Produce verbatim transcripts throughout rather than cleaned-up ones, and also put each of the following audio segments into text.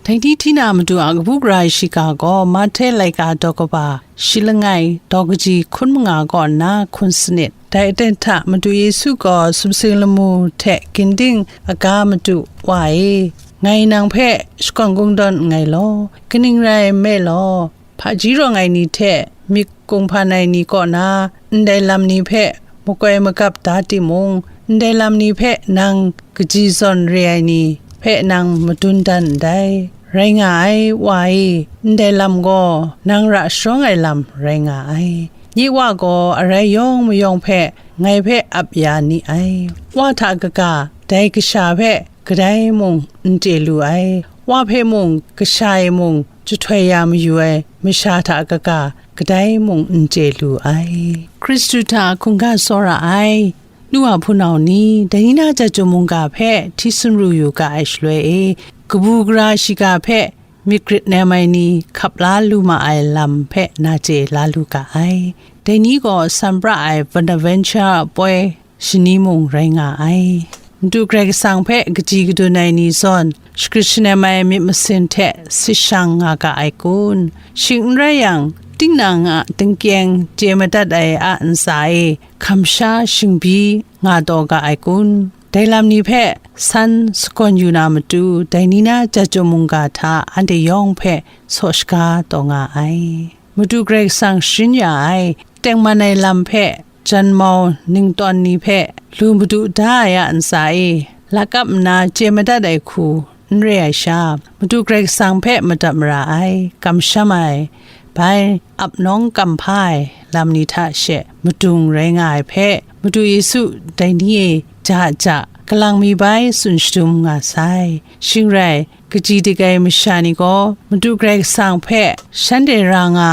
Dai ni hti na Madu a kabu gara shiga gaw Mahte laika daw kaba shi langai daw kaji hkun manga kaw nna hkun sanit. Dai aten hta Madu Yesu gaw sumsing lamu hte ginding aga madu, "Wa e, ngai nang hpe shakawn kungdawn nngai law, kaning rai nme law, hpaji rawng ai ni hte myit kunghpan ai ni kaw na ndai lam ni hpe makoi magap da timung, ndai lam ni hpe nang kaji zawn re ai ni hpe nang madun dan ndai. Rai nga ai, Wa e, ndai lam gaw nang ra sharawng ai lam rai nga ai. Nye Wa gaw arai yawng mayawng hpe ngai hpe ap ya ni ai. Wa hta kaga dai kasha hpe kadai mung n chye lu ai. Wa hpe mung, kasha e mung jahtoi ya mayu ai masha hta kaga kadai mung n chye lu ai." Hkristu hta hkungga tsawra ai nu wa hpunau ni, dai ni na chyum mungga hpe hti sumru yu ga ai shaloi e, kabu gara shiga hpe myit grit nem ai ni hkap la lu ma ai lam hpe na chye la lu ga ai. Dai ni gaw san pra ai Bonaventure poi shani mung rai nga ai. Madu Karai Kasang hpe kaji kadun ai ni zawn, shagrit shanem ai myit masin hte sit shang nga ga ai kun? Shing n rai yang, tinang a tingkyeng chye madat ai a ntsa e kamsha shingbyi nga taw ga ai kun? Dai lam ni hpe san sagawn yu na matu, dai ni na chyum mungga hta anhte yawng hpe saw shaga taw nga ai. Madu Karai Kasang sharin ya ai tengman ai lam hpe, janmau ningtawn ni hpe lu madu da ai a ntsa e lakap nna chye madat ai hku n re ai sha, Madu Karai Kasang hpe madat mara ai, kamsham ai, bai ap nawng kam hpa ai lam ni hta she madung rai nga ai hpe, Madu Yesu dai ni e ja ja galang mi bai tsun shadum nga sai. Shing rai, kaji dik ai masha ni gaw Madu Karai Kasang hpe shanhte ra nga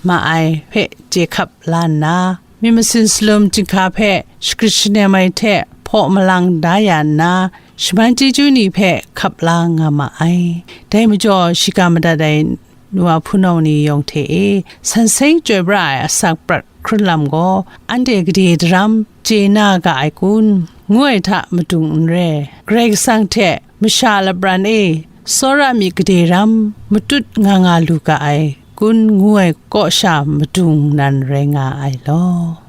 ma ai hpe chye hkap la nna, myit masin salum chyinghka hpe shagrit shanem ai hte hpaw malang da ya nna, shaman chyeju ni hpe hkap la nga ma ai. Dai majaw, shiga madat ai nu wa hpunau ni yawng hte e, san seng chyoi pra ai asak prat hkrun lam gaw, anhte gade daram chye na ga ai kun? ngu ai hta madung n re. Karai Kasang hte masha lapran e tsawra myit gade ram matut nga nga lu ga ai kun? ngu ai kaw sha madung nan rai nga ai law.